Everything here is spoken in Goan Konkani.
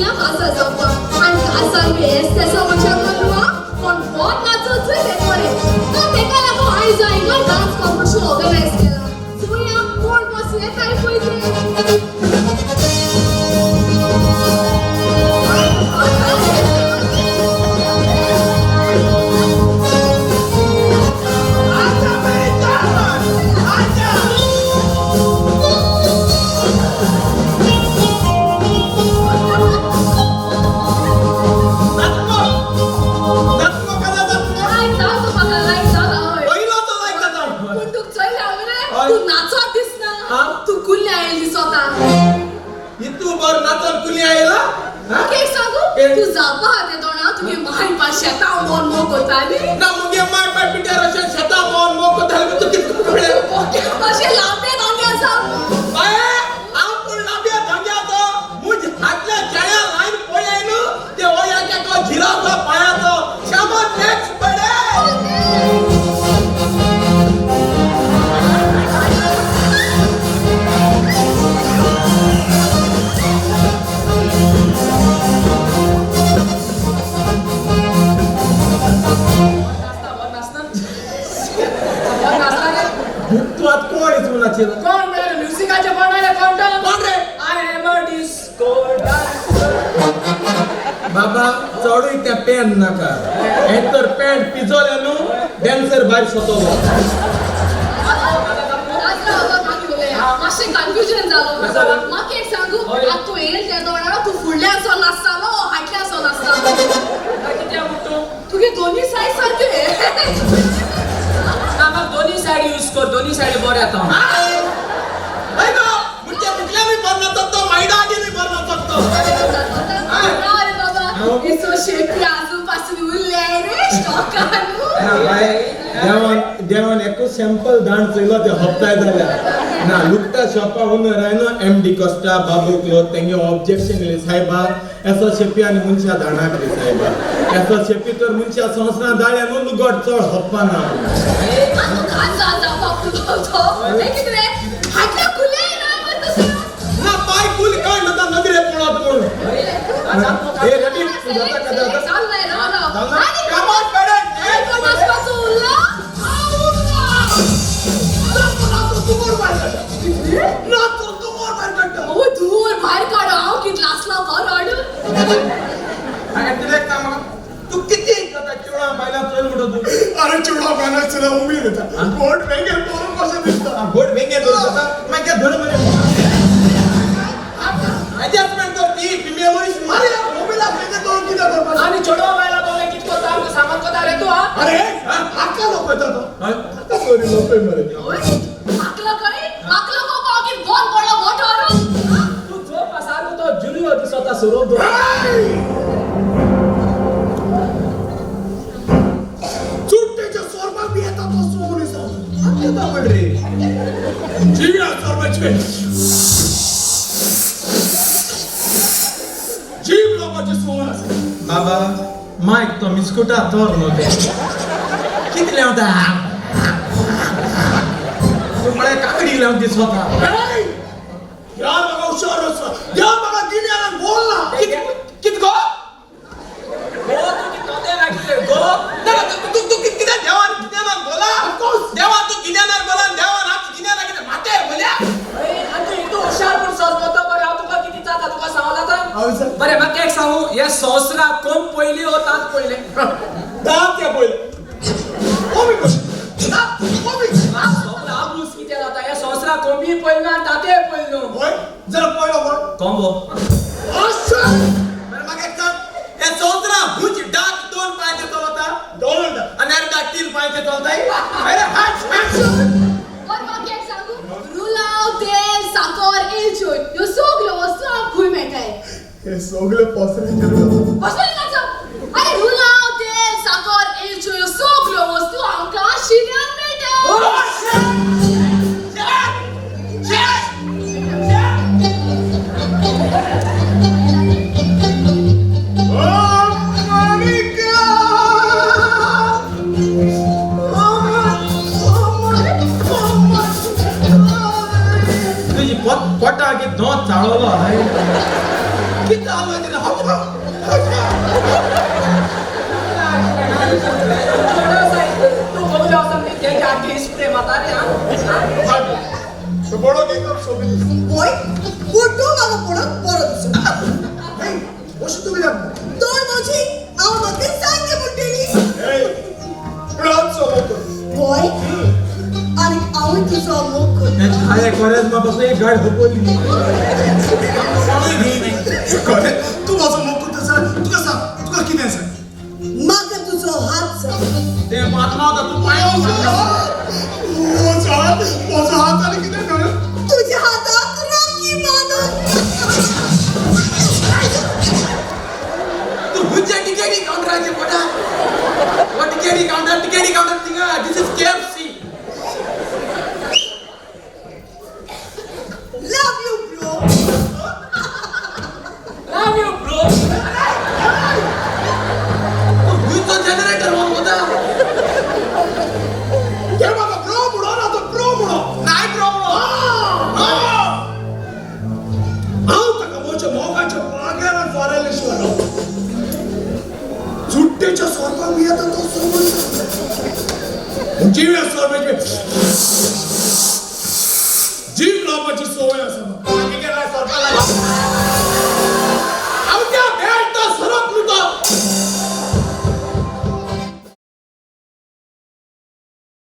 येयला काजार जावपाक आनी काजार बी एस तेसो मनशां करून कोण बोत नाचोच ते कोणे तर तेका लागून आयज हांगा डान्स कॉम्पिटिशन ऑर्गनायज केला. चोया कोण बसले काय पळय ते. आजा मेरी जान, आजा. नाचलो. नाचलो कसा नाचलो? लायक जाल तूं म्हाका लायक जाला हय. पयलो तो लायक जाता. पूण तुका चोयलें हांव रे, हय. तूं नाचोत दिसना. हा? तूं कुल्ल्या आयल दिसता. इतू बर नाचोन कुली आयला. हा? म्हाका एक सांगू, ए. तूं जावपा आहा तें तोंडा तुगे माय पाय शेतां मोन मोग कोताली. ना मुगे माय पाय पिट्यार अशें शेतां मोन मोग कोताली, तूं कितें कळ्ळें? मातशें लांबे धोंगे आसा. बाये, हांव पूण लांब्या धोंग्याचो. मुज हातल्या चेड्या लायन पळय न्हू, ते ओया केको झिराचो पांयाचो शाबो नेक्स्ट पडे. नाचता, बरो नाचता. बरो नाचता रे. तूं आतां कोण इचून नाचिला? कोण रे म्युझिकाचे कोण आयले कोण तो? कोण रे? I am a disco dancer. बाबा, चडूय तें पॅन नाका. हें तर पॅन्ट पिजोलें न्हू, डॅन्सर भायर सोतलो. मातशें कन्फ्युजन जालो. म्हाका एक सांगू, आतां तूं येयल तें तोंडा तूं फुडल्यान सो नाचतालो फाटल्यान सो नाचतालो? कित्याक म्हूण तूं? तुगे दोनी सायड सारक्यो. ना, म्हाका दोनी सायड यूज कर, दोनी सायड बरें येता. हय गो, म्हणजे मुखल्यानूय बरो नाचत तो, मायडा आगीनूय बरो नाचत तो. ना रे बाबा, इसो शेपी आजून पासून उरले रे स्टॉकान. ना बाय, देवान देवान एकूच सॅम्पल दांड चोयलो ते हप्ताय जाल्या ना. लुकटा शॉपा ओनर आय न्हू, एम डी कोस्टा बाबू क्लोथ, तेंगे ऑब्जेक्शन येयलें, सायबा एसो शेपी आनी मनशां दाणाक रे. सायबा, एसो शेपी तर मनशां संवसारां दाळ्या न्हू, लुगट चड हप्पा ना. आतां काजार जावपाक तुजो तो हें कितें रे, फाटल्या कुले ना मरे तसो. ना पाय कुल काड ना, नदरे पळत म्हूण. ए रेडी, तूं जाता का जाता? चाललंय राव राव. जाता? आनी Come on, parent, आनी कोण नाचपाचो उरला? हांव उरला. नाचो तुमोर भायर काडटा. ओ धुंवर भायर काड, हांव कितलो आसला बरो. हांवें तुला एक काम, तूं कितें जाता चेडवां बायलां चोयल म्हणटा तूं? अरे, चेडवा बायलां चला उमेद येता. बोट वेगळे पळोवन कशें दिसता. बोट वेंगे धरून जाता, मागीर धर मरे. एडजस्टमेंट कर ती फिमेल. अरे, मोबायला वेगळे दवरून कितें करपाचें? आनी चेडवा बायला बोले कित करता आमकां सांगत कोता रे तूं, हा? अरे, आका लोक येता तो. आका सॉरी लोक मरे. माकलो खंय माकलो कोपा की बोन पडलो मोटोर. तूं झोप आसा न्हू, तो जुलियो दिसता सोरोप धरून. चुट्टेच्या सोरपाक बी येता तो सोमून आसा. कितें म्हण रे? जिव्या सोरपाचे जीव लोकांचे सोमून आसा. बाबा, मायक तो मिस्कुटा तर न्हू तें कितलें वता तूं म्हळ्यार काकडी लावन दिसता. ह्या म्हाका हुशार आसा, ह्या म्हाका गिन्यानान बोल ना. कित गो? गो तूं कित तोतें लागीं गो? ना ना, तूं तूं कितें देवान गिन्यानान बोला? देवान तूं गिन्यानान बोला, देवान आमच्या गिन्यानान कितें मातेर बोल्या? आनी तूं हितू हुशार पूण सोरपोतो. बरें, हांव तुका कितें जाता तुका सांगला हांव आतां. बरें, म्हाका एक सांगू, हे संवसारा कोण पयली हो दांत पयले? दांत त्या पयले. कोमी कोमी. सोगलो आबूस कितें जाता, हे संवसारा कोंबी पयली ना आनी तांतय पयली न्हू. होय, जरा पळयलो कोण? कोंबो. अशें. बरें, म्हाका एक सांग, हे संवसारा हुंच डाक दोन पांयांचेर चलता? दोन म्हणटा. आनी आनी डाक तीन पांयांचेर चलताय. अरे हाच हाच. बरें, म्हाका एक सांगू, रुलाव, तेल, साकर, एलच्यो ह्यो सगल्यो वस्तू आमकां खंय मेळटाय? हे सगळे पसऱ्याचेर जाता. अशें नाचप. अरे, रुलाव, तेल, साकर, एलच्यो ह्यो सगल्यो वस्तू आमकां शिऱ्यान मेळटा. शेट शेट शेट. ओ माणिक्या! ओ ओ तुजी पोटाक दोन चाळवलो हांवें. कितें जालें? तूं बगल्या वचून तेच्या आगे स्प्रे माता रे. तो बडो एकदम सोबीत दिसता. होय, फोटो म्हाका पळोवन बरो दिसता. हे, अशें तुमी जाता. तोंड म्हजी हांव म्हाका सांगते म्हणटली. हे, रातचो मोग कर. होय, आनी हांवूय तुजो मोग करता. हांवें कोरेज्मा पासून एक गाड हुपली. खरें तूं म्हजो मोग करता जाल्यार तुका सांग, तुका कितें जाय? म्हाका तुजो हात जाय. ते मातला होता तूं पांय. म्हजो हात, म्हजो हात आनी कितें जालें? तुझ्या हाताक राखी बांदून. तूं खंयच्या टिकेटी कावंटराचेर पडा? हो टिकेटी कावंटर, टिकेटी कावंटर थिंगा. This is KFC. Love you bro. Love you bro. तूं खंयचो जनरेटर हो वता? ते म्हाका ब्रो म्हणो ना तो ब्रो म्हणो. नाय ब्रो म्हणो. हांव ताका म्हज्या मोगाच्या पाग्यारान फारायले शिवाय रावता. जुट्टेच्या सोरपाक भियेता तो सोबून जिव्या सोरपाची जीव लावपाची संवय आसा म्हाका. सोरपा लागली.